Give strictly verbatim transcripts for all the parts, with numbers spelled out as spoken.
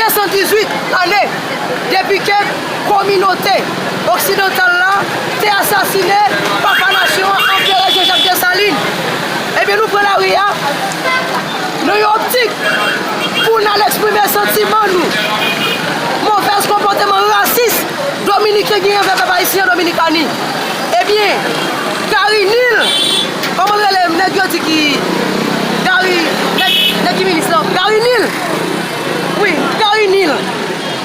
De san dizuit ane depi ke kominote oksidantal la te asasinen papa nasyon an, Anperè Jean Jacques Dessalines. Ebyen, nou pran lari a nan yon optik pou n al eksprime santiman nou. Movèz konpòteman rasis Dominiken gen anvè pèp ayisyen an Dominikani. Ebyen, Gary Neal, kòman l rele nèg yo di ki Gary, nèg, nèg ki minis lan? Gary Neal. Wi, Gary Neal.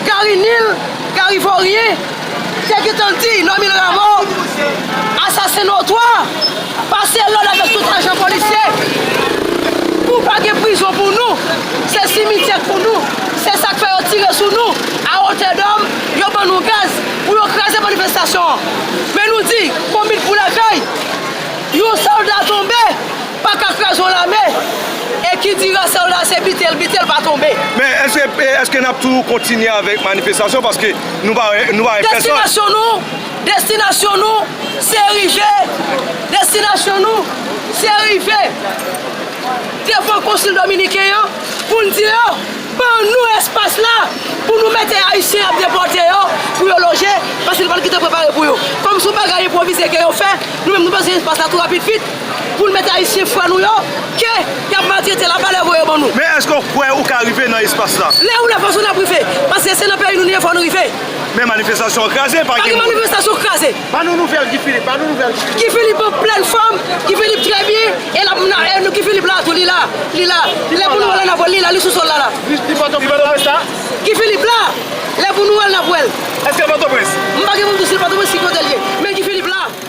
Gary Neal, Gary Voryen, te gentan di Normil Rameau, asasen notwa, pase lòd avèk tout ajan polisye pou pa gen prizon pou nou. Se simityè k pou nou. Se sa k fè yo tire sou nou a wotè dòm, yo ban nou gaz pou yo kraze manifestasyon an. Men nou di, konbit pou lakay, yon sòlda tonbe pa ka kraze yon lame. E ki dira sòlda se bite l bite, l pa tonbe. Men èske, èske n ap tou kontinye avèk manifestasyon? Paske nou pa, nou pa wè pèsòn. Destinasyon nou, destinasyon nou, se rive. Destinasyon nou, se rive devan konsil dominiken an pou n di yo, ban nou espas la pou nou mete Ayisyen y ap depòte yo, pou yo loje, paske nou pral kite prepare pou yo. Kòm se yon bagay enpwovize ke yo fè, nou menm nou bezwen espas la tou rapid vit pou n mete Ayisyen frè nou yo ke y ap maltrete la, pa lè voye ban nou. Men èske w kwè ou ka rive nan espas la? Lè ou lè fason n ap rive, paske se nan peyi nou nou ye, fò nou rive. Men manifestasyon an kraze, pa gen moun. Pa gen manifestasyon kraze. Ban nou nouvèl Guy Philippe, ban nou nouvèl Guy Philippe. Guy Philippe an plèn fòm, Guy Philippe trè byen, e l ap, e Guy Philippe la tou, li la, li la. Lè pou nou wè l, n ap wè l, li la, li sou sòl la, la. Li, li Pòtoprens la? Guy Philippe la, lè pou nou wè l, n ap wè l. Èske Pòtoprens? M pa gen pou m di w si l Pòtoprens, ki kote l ye. Men Guy Philippe la.